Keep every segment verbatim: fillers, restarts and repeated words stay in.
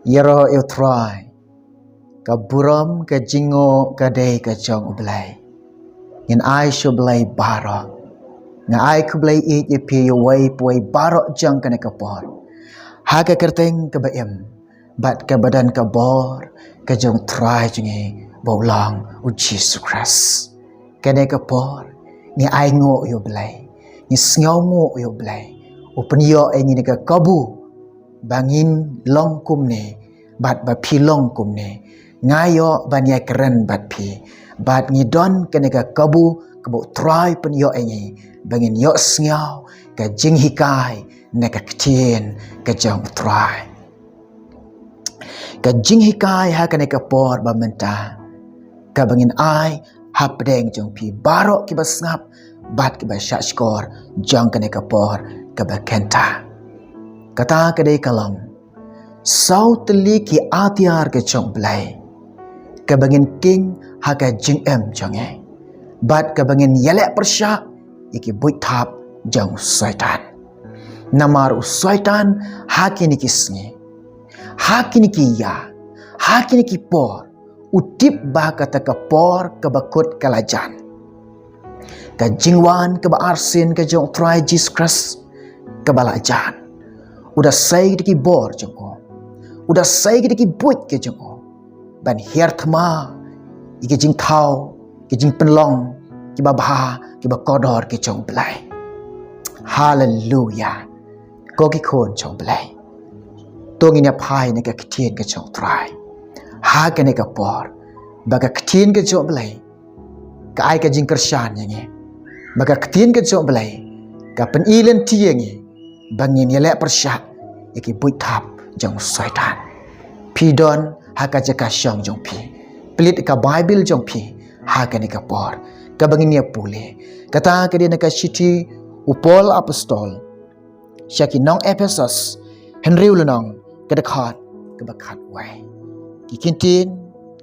Ïaroh ïa u Trai. Ka burom ka jingngoh ka dei ka jong u Blei. Ngin ai sha u Blei baroh. Nga ai khublei ïeit ïa phi ïa uwei pa uwei baroh jong kane ka por. Ha ka kyrteng kaba im bad kaba don ka bor ka jong u Trai jong ngi ba u long u Jisu Khrist. Kane ka por ngi ai nguh ïa u Blei, ngi sngew nguh ïa u Blei. U pynïoh ïa ngi na ka kabu ba ngin long kumne bad ba phi long kumne. Nga ïoh ban ïakren bad phi bad ngi don kane ka kabu kaba u Trai pynïoh ïa ngi ba ngin ïohsngew ka jinghikai na ka ktien ka jong u Trai. Ka jinghikai ha kane ka por ba mynta kaba ngin ai hapdeng jong phi baroh kiba sngap bad kiba shahshkor jong kane ka por kaba kynta. Kata ka dei ka long saw tylli ki atiar ka jong u Blei kaba ngin king ha ka jingim jong ngi bad kaba ngin ïaleh pyrshah ïa ki buit thap jong u Soitan. Namar u Soitan ha kine ki sngi, ha kine ki ïa, ha kine ki por u tip ba kata ka por kaba kut ka la jan. Ka jingwan kaba arsien ka jong u Trai Jisu Khrist kaba la jan. U da sei da ki bor jong u, u da sei da ki buit ka jong u ban hiar thma ïa ki jingthaw, ki jingpynlong kiba bha, kiba kordor ki jong u Blei. Haleluya. Ko ki khun jong u Blei, to ngin ïa phai na ka ktien ka jong u Trai ha kane ka por ba ka ktien ka jong u Blei ka ai ka jingkyrshan ïa ngi. Ba ka ktien ka jong u Blei ka pyni lynti ïa ngi ba ngin ïaleh pyrshah ïa ki buit thap jong u Soitan. Phi don ha ka jaka shong jong phi, plie ka Baibl jong phi ha kane ka por kaba ngin ïa pule. Kata ka dei na ka shithi u Paul Apostol sha ki nong Ephesos, hynriew lynnong, ka dkhot kaba khatwei. Ki ktien,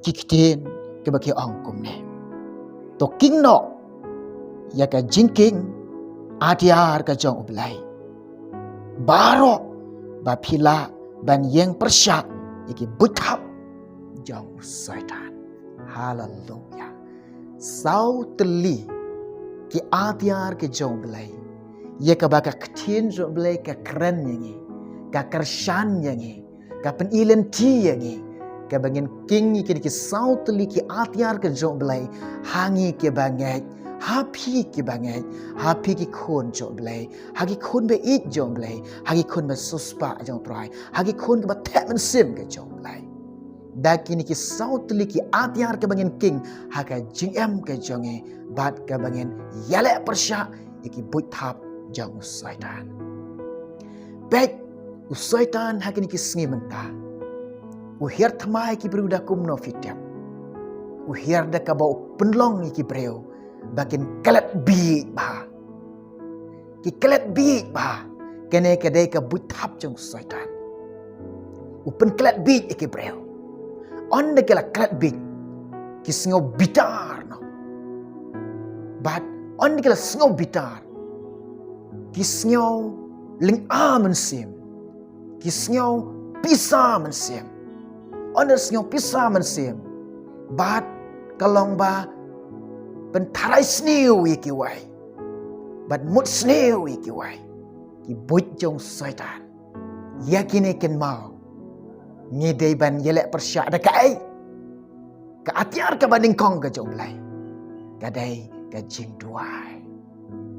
ki ktien kaba ki ong kumne: To king noh ïa ka jingking atiar ka jong u Blei baroh ba phi lah ban ïeng pyrshah ïa ki buit thap jong u Soitan. Haleluya. Saw tylli ki atiar ka jong u Blei ïa kaba ka ktien jong u Blei ka kren ïa ngi, ka kyrshan ïa ngi, ka pyni lynti ïa ngi, kaba ngin king ïa kine ki saw tylli ki atiar ka jong u Blei ha ngi kiba ngeit, ha phi kiba ngeit, ha phi ki khun jong u Blei, ha ki khun ba ïeit jong u Blei, ha ki khun ba siewspah jong u Trai, ha ki khun kiba theh mynsiem ka jong u Blei. Da kine ki saw tylli ki atiar kaba ngin king ha ka jingim ka jong ngi bad kaba ngin ïaleh pyrshah ïa ki buit thap jong u Soitan. Peit, u Soitan ha kine ki sngi mynta u hiar thma ïa ki briew da kumno phi tip? U hiar da kaba u pynlong ïa ki briew ba kin klet bieit bha. Ki klet bieit bha. Kane ka dei ka buit thap jong u Soitan. U pynklet bieit ïa ki briew. Ynda ki la klet bieit, ki sngew bitar noh. Bad ynda ki la sngew bitar, ki sngew lynga mynsiem, ki sngew pisa mynsiem. Ynda sngew pisa mynsiem, bad ka long ba pyntharai sniew ïa kiwei bad mut sniew ïa kiwei. Ki buit jong u Soitan. Ïa kine kynmaw, ngi dei ban ïaleh pyrshah da kaei? Ka atiar kaba nyngkong ka jong u Blei ka dei ka jingduwai.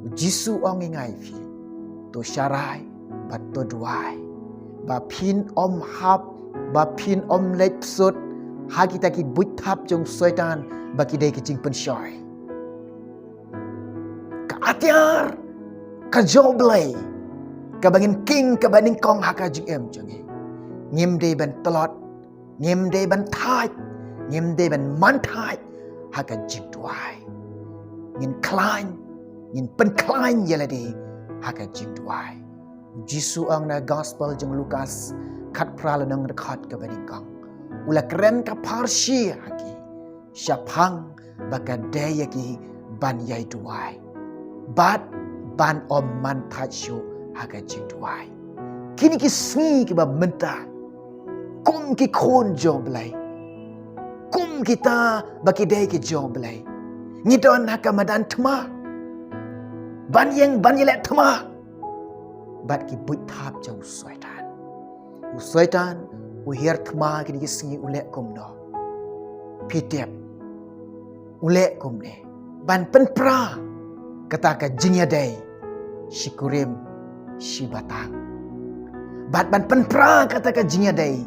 U Jisu u ong ïa ngi, ïa phi, to sharai bad to duwai ba phin ym hap, ba phin ym leit psut ha kita ki buit thap jong u Soitan ba ki dei ki jingpynshoi. Ka atiar ka jong u Blei kaba ngin king, kaba nyngkong ha ka jingim jong ngi. Ngim dei ban tlot, ngim dei ban thait, ngim dei ban man thait ha ka jingduwai. Ngin khlaiñ, ngin pynkhlaiñ ïa lade ha ka jingduwai. U Jisu u ong na gospel jong u Lukas khatphra lynnong, dkhot kaba nyngkong, u la kren ka pharshi ha ki shaphang ba ka dei ïa ki ban ïai duwai bad ban ym man thait shuh ha ka jingduwai. Kine ki sngi kiba mynta kum ki khun jong U Blei, kum kita ba ki dei ki jong U Blei, ngi don ha ka madan thma ban ïeng ban ïaleh thma bad ki buit thap jong u Soitan. U Soitan u hiar thma kine ki sngi, u leh kumno? Phi tip u leh kumne? Ban pynpra kata ka jingïadei shi kurim shi batang, bad ban pynpra kata ka jingïadei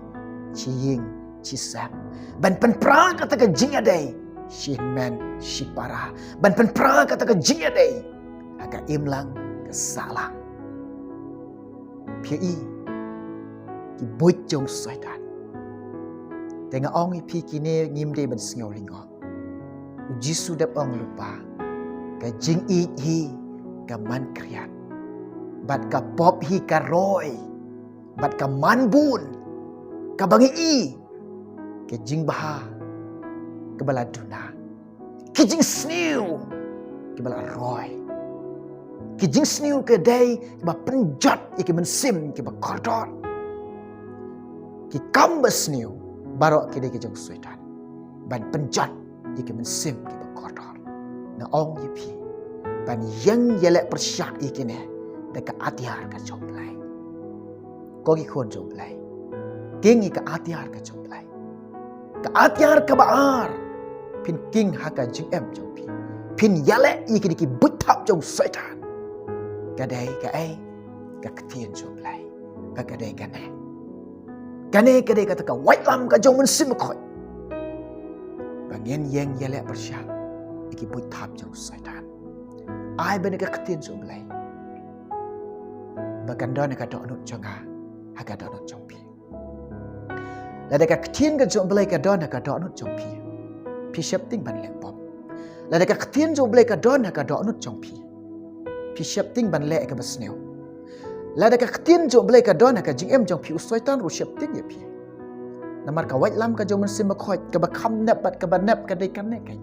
shi ïing shi sem, ban pynpra kata ka jingïadei shi hynmen shi para, ban pynpra kata ka jingïadei ha ka imlang ka sahlang. Phi ïohi ki buit jong u Soitan. Te nga ong ïa phi, kine ngim dei ban sngew lyngngoh. U Jisu u dep ong lypa, ka jingïeit hi ka man khriat, bad ka pop hi ka roi, bad ka man bun, kaba ngi i ka jingbha kaba la duna, ki jingsniew kiba la roi. Ki jingsniew ki dei kiba pynjot ïa ki mynsiem kiba kordor. Ki kam basniew baroh ki dei ki jong u Soitan, ban pynjot ïa ki mynsiem kiba kordor. Nga ong ïa phi, ban ïeng ïaleh pyrshah ïa kine da ka atiar ka jong U Blei. Ko ki khun jong U Blei, king ïa ka atiar ka jong U Blei. Ka atiar kaba ar, phin king ha ka jingim jong phi, phin ïaleh ïa kine ki buit thap jong u Soitan. Ka dei kaei? Ka ktien jong U Blei. Ka, ka dei kane. Kane ka dei kata ka waitlam ka jong u Mynsiem Bakhuid, ba ngin ïeng ïaleh pyrshah ïa ki buit thap jong u Soitan. Ai ba kane ka ktien jong U Blei ba kan don ha ka dohnud jong nga, ha ka dohnud jong phi. Lada ka ktien ka jong U Blei ka don ha ka dohnud jong phi, phi sheptieng ban leh pop. Lada ka ktien jong U Blei ka don ha ka dohnud jong phi, phi sheptieng ban leh ïa kaba sniew. Lada ka ktien jong U Blei ka don ha ka jingim jong phi, u Soitan ruh u sheptieng ïa phi. Namar ka waitlam ka jong u Mynsiem Bakhuid, kaba kham nep bad kaba nep ka dei kane keiñ.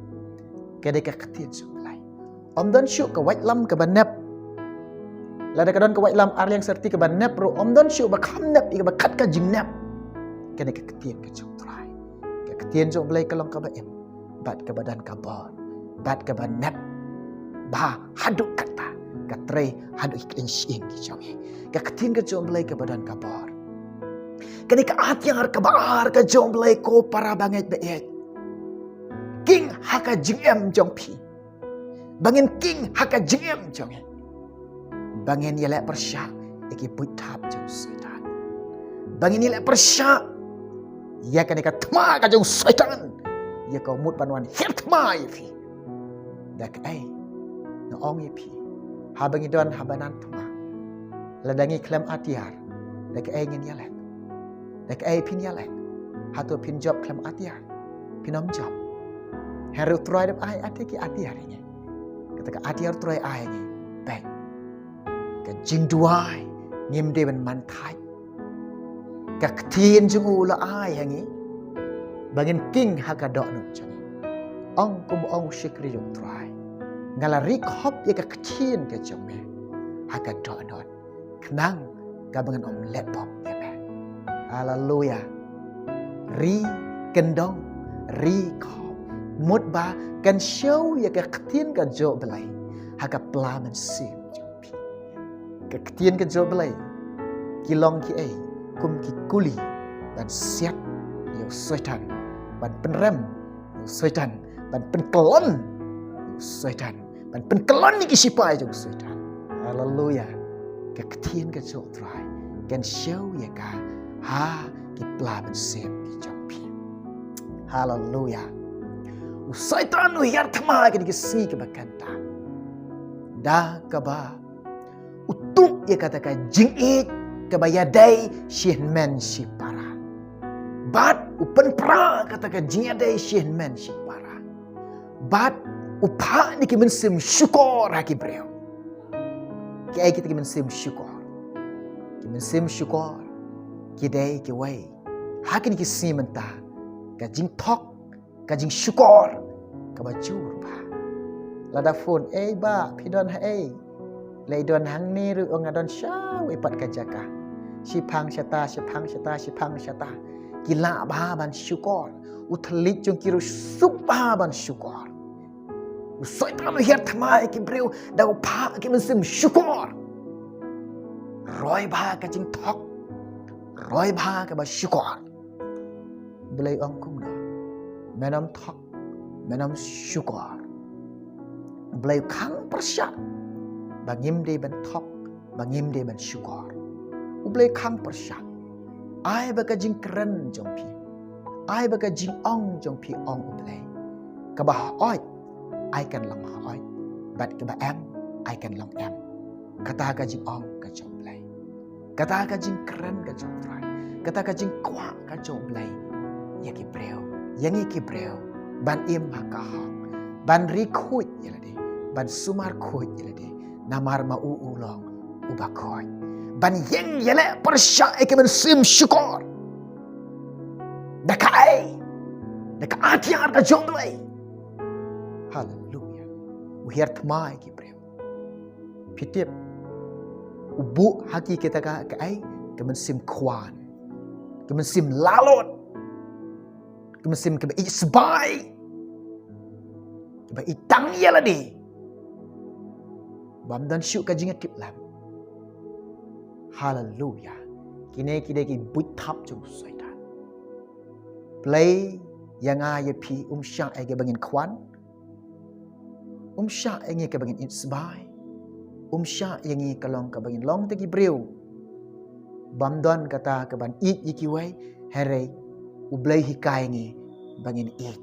Ka dei ka ktien jong U Blei. Ym don shuh ka waitlam kaba nep. Lada ka don ka waitlam ar liang syrti kaba nep ruh, ym don shuh ba kham nep ïa kaba khat ka jingnep. Kane ka ktien ka jong U Trai. Ka ktien jong U Blei ka long kaba im, bad kaba don ka bor, bad kaba nep bha haduh katta, ka trei haduh ki kynshing ki jong ngi. Ka ktien ka jong U Blei kaba don ka bor. Kane ka atiar kaba ar ka jong U Blei, ko para bangeit ba ïeit. King ha ka jingim jong phi. Ba ngin king ha ka jingim jong ngi. Ba ngin ïaleh pyrshah ïa ki buit thap jong u Soitan. Ba ngin ïaleh pyrshah ïa kane ka thma ka jong u Soitan, ïa ka mut ban wan hiar thma ïa phi. Da kaei? Nga ong ïa phi, haba ngi don ha banan thma, lada ngi khlem atiar, da kaei ngin ïaleh? Da kaei phin ïaleh? Hato phin jop khlem atiar? Phin ym jop. Hynrei u Trai dep ai atiar, ki atiar ïa ngi. Kata ka atiar u Trai ai ïa ngi, peit, ka jingduwai, ngim dei ban man thait. Ka ktien jong u la ai ha ngi ba ngin king ha ka dohnud jong ngi. Ong kum ong u shakri jong u Trai, nga la ri khop ïa ka ktien ka jong me ha ka dohnud, khnang kaba ngan ym leh pop ïa me. Haleluya. Ri kyndong, ri khop, mut ba kan shoh ïa ka ktien ka jong u Blei ha ka pla mynsiem jong phi. Ka ktien ka jong u Blei ki long kiei? Kum ki kuli ban siat ïa u Soitan, ban pynrem ïa u Soitan, ban pynkyllon ïa u Soitan, ban pynkyllon ïa ki shipai jong u Soitan. Haleluya. Ka ktien ka jong u Trai kan shoh ïa ka ha ki pla mynsiem ki jong phi. Haleluya. U Soitan u hiar thma ha kine ki sngi kiba kyntang da kaba u tuh ïa kata ka jingïeit kaba ïadei shi hynmen shi para. Bad u pynpra kata ka jingïadei shi hynmen shi para. Bad u phah ïa ki mynsiem shukor ha ki briew. Kiei kita ki mynsiem shukor? Ki mynsiem shukor ki dei kiwei ha kine ki sngi mynta ka jingthok, ka jingshukor kaba jur bha. Lada phone, "Ei bah, phi don haei?" Lei don hangne ruh, nga don shawei pat ka jaka. Shiphang shata, shiphang shata, shiphang shata. ki lah bha ban shukor. U thylliej jong ki ruh suk bha ban shukor. U Soitan u hiar thma ïa ki briew da u phah ki mynsiem shukor. Roi bha ka jingthok, roi bha kaba shukor. Blei ong kumno? Men ym thok, men ym shukor. Blei khang pyrshah ba ngim dei ban thok, ba ngim dei ban shukor. U Blei khang pyrshah. Ai ba ka jingkren jong phi, ai ba ka jingong jong phi, ong U Blei. Kaba haoid, ai kan long haoid. Bad kaba em, ai kan long em. Kata ka jingong ka jong U Blei. Kata ka jingkren ka jong U Trai. Kata ka jingkwah ka jong U Blei ïa ki briew, ïa ngi ki briew, ban im ha ka hok, ban ri khuid ïa lade, ban sumar khuid ïa lade. Namar ma u u long uba khuid. Ban ïeng ïaleh pyrshah ïa ki mynsiem shukor da kaei? Da ka atiar ka jong U Blei. Haleluia. U hiar thma ïa ki briew. Phi tip, u buh ha ki kita ka, kaei? Ka mynsiem khwan, ka mynsiem lahlot, ka mynsiem kaba ïeit sbai, kaba ïeit tang ïa lade. Bym don shuh ka jingïatiplem. Haleluia. Kine ki dei ki buit thap jong u Soitan. Blei ïa nga ïa phi um shah ïa kiba ngin khwan. Um shah ïa ngi kaba ngin ïeit sbai. Um shah ïa ngi ka long kaba ngin long te ki briew bym don kata kaban ïeit ïa kiwei. Hynrei U Blei hikai ngi ba ngin ïeit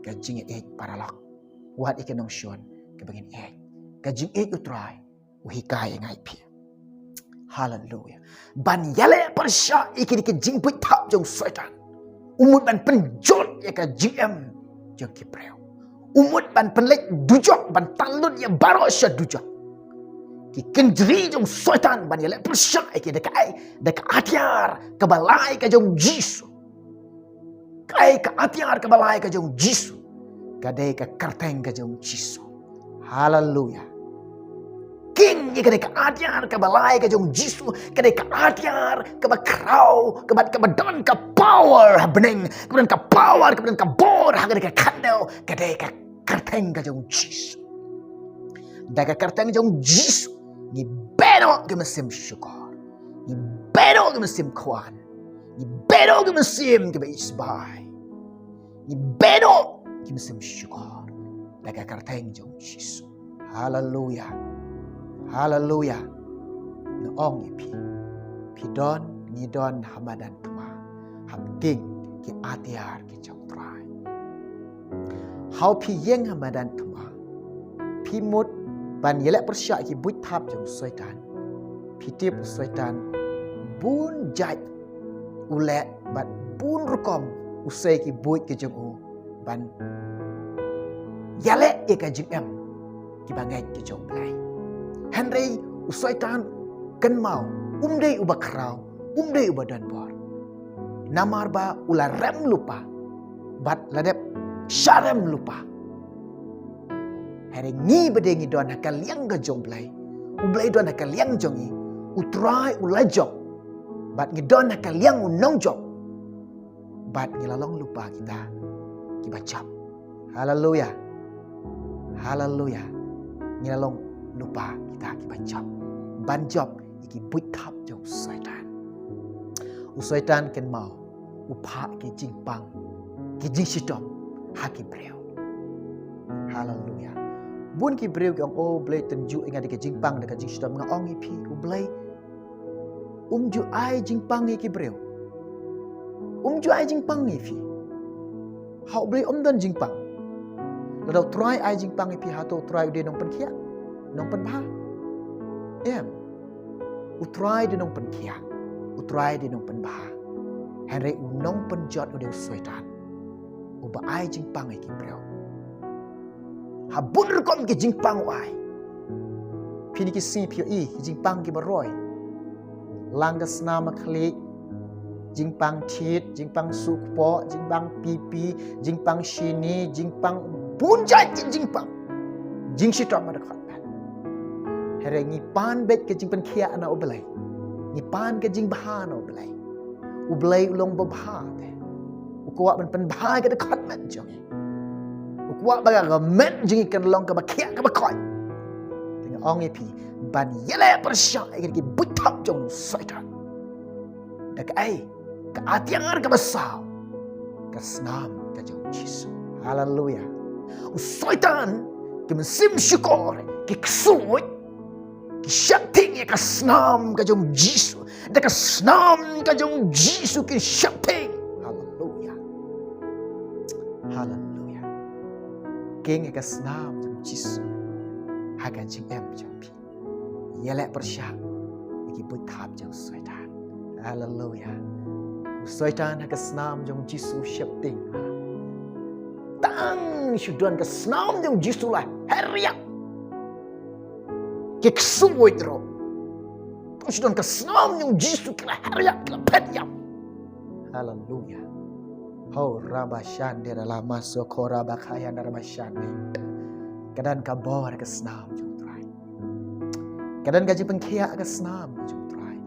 ka jingïeit paralok. Wat ïa ka nongshun kaba ngin ïeit, ka jingïeit U Trai u hikai ïa nga ïa phi. Haleluia. Ban ïaleh pyrshah ïa kine ki jingbuit thap jong u Soitan. U mut ban pynjot ïa ka jingim jong ki briew. U mut ban pynleit dujok, ban tan lut ïa baroh sha dujok. Ki kynjri jong u Soitan ban ïaleh pyrshah ïa ki da kaei? Da ka atiar kaba lai ka jong u Jisu. Kaei ka atiar kaba lai ka jong u Jisu? Ka dei ka kyrteng ka jong u Jisu. Haleluia. King, ïa ka dei ka atiar kaba lai ka jong u Jisu, ka dei ka atiar kaba khraw, kaba, kaba don ka power ha bneng, kaba don ka power, kaba don ka bor ha ka dei ka khyndew, ka dei ka kyrteng ka jong u Jisu. Da ka kyrteng jong u Jisu ngi bedoh ki mynsiem shukor, ngi bedoh ki mynsiem khwan, ngi bedoh ki mynsiem kiba ïeit sbai, ngi bedoh ki mynsiem shukor. Da ka kyrteng jong u Jisu. Haleluia. Haleluia. Nga ong ïa phi, phi don, ngi don ha madan thma, hap king ki atiar ki jong u Trai. Haba phi ïeng ha madan thma, phi mut ban ïaleh pyrshah ïa ki buit thap jong u Soitan. Phi tip u Soitan bun jait u leh bad bun rukom u sei ki buit ki jong u ban ïaleh ïa ka jingim kiba ngeit ki jong u Blei. Hynrei u Soitan kynmaw, um dei uba khraw, um dei uba don bor. Namar ba u la rem lypa bad la dep sha rem lypa. Hynrei ngi ba dei ngi don ha ka liang ka jong u Blei, u Blei don ha ka liang jong ngi, u Trai u la jop bad ngi don ha ka liang u nongjop. Bad ngi la long lypa kita kiba jop. Haleluia. Haleluia. Ngi la long lypa kita kiba jop ban jop ïa ki buit thap jong u Soitan. U Soitan kynmaw u phah ki jingpang, ki jingshitom ha ki briew. Haleluia. Bun ki briew ki ong, "Oh, Blei tynjuh ïa nga da ka jingpang, da ka jingshitom." Nga ong ïa phi, u Blei um ju ai jingpang ïa ki briew. Um ju ai jingpang ïa phi. Ha u Blei um don jingpang. Lada u Trai ai jingpang ïa phi, hato u Trai u dei nongpynkhiah, nongpynbha? Em. U Trai u dei nongpynkhiah, u Trai u dei nongpynbha. Hynrei u nongpynjot u dei u Soitan, uba ai jingpang ïa ki briew. Ha bun rukom ki jingpang u ai. Phi, ïa ki sngi phi ïohi ki jingpang kiba roi. Lang ka snam khlieh, jingpang thied, jingpang suh kpoh, jingpang pipi, jingpang shini, jingpang bun jait ki jingpang. Jingshitom ha dkhot met. Hynrei ngi pan beit ka jingpynkhiah na u Blei. Ngi pan ka jingbha na u Blei. U Blei u long babha te. kwah ban pynbha ïa ka dkhot met jong ngi. U kwah ba ka met jong ngi kan long kaba khiah kaba koit. Te nga ong ïa phi, ban ïaleh pyrshah ïa ki buit thap jong u Soitan. Da kaei? Ka atiar kaba saw, ka snam ka jong u Jisu. Haleluya. U Soitan, ki mynsiem shukor, ki ksuid, ki sheptieng ïa ka snam ka jong u Jisu. Da ka snam ka jong u Jisu ki sheptieng. Haleluya. Haleluya. Kheiñ ïa ka snam jong u Jisu ha ka jingim jong phi. Ïaleh pyrshah ïa ki buit thap jong u Soitan. Haleluya. U Soitan ha ka snam jong u Jisu u sheptieng. Tang shu don ka snam jong u Jisu la her ïap. Ki ksuid ruh. Tang shu don ka snam jong u Jisu ki la her ïap, ki la phet ïap. Haleluya. Ho raba shande ra la maso ko raba khaya na raba shande. Ka don ka bor ka snam jong u Trai. Ka don ka jingpynkhiah ka snam jong u Trai.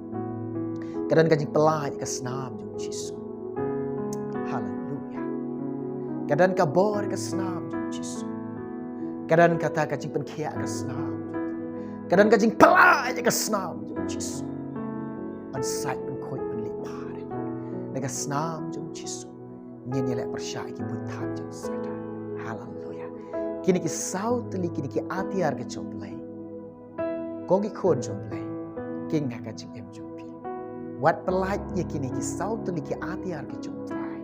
Ka don ka jingpyllait ka snam jong u Jisu. Haleluya. Ka don ka bor ka snam jong u Jisu. Ka don kata ka jingpynkhiah ka snam jong u Trai. Ka don ka jingpyllait ka snam jong u Jisu. Ban sait ban khuid ban leit phar. Da ka snam jong u Jisu. Ngin ïaleh pyrshah ïa ki buit thap jong u Soitan. Haleluya. Kine ki saw tylli kine ki atiar ka jong u Blei. Ko ki khun jong u Blei. Kheiñ ha ka jingim jong phi. Wat pyllait ïa kine ki saw tylli ki atiar ka jong u Trai.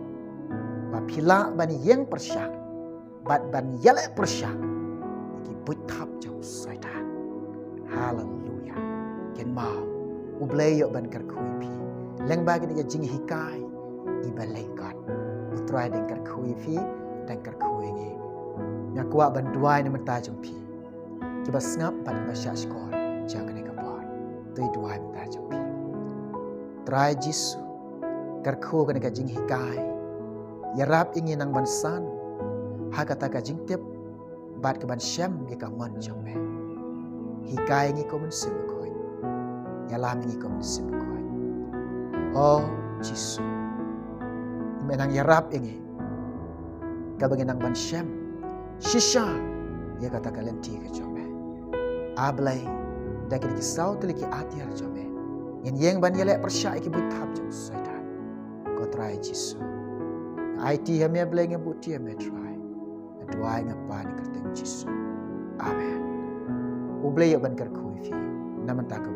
Ba phi lah ban ïeng pyrshah. Bad ban ïaleh pyrshah ïa ki buit thap jong u Soitan. Haleluya. Kynmaw, u Blei u ïoh ban kyrkhu ïa phi lyngba kine ki jinghikai kiba lyngkot. U Trai u dang kyrkhu ïa phi, u dang kyrkhu ïa ngi. Nga kwah ban duwai na ka bynta jong phi kiba sngap bad kiba shahshkor jong kane ka por. To duwai na ka bynta jong phi. Trai Jisu, kyrkhu kane ka jinghikai. Ïarap ïa ngi nang ban san ha kata ka jingtip bad ka ban shem ïa ka mon jong me. Hikai ïa ngi ko Mynsiem Bakhuid. Ïalam ïa ngi ko Mynsiem Bakhuid. O Jisu, me nang ïarap ïa ngi kaba ngi nang ban shem shisha ïa kata ka lynti ka jong me. A Blei, da kine ki saw tylli ki atiar jong me, ngin ïeng ban ïaleh pyrshah ïa ki buit thap jong u Soitan. Ko Trai Jisu, nga aiti ha me Blei, nga buhti ha me Trai. Nga duwai nga pan ha ka kyrteng Jisu. Amen. U Blei u ïoh ban kyrkhu ïa phi na ka bynta ka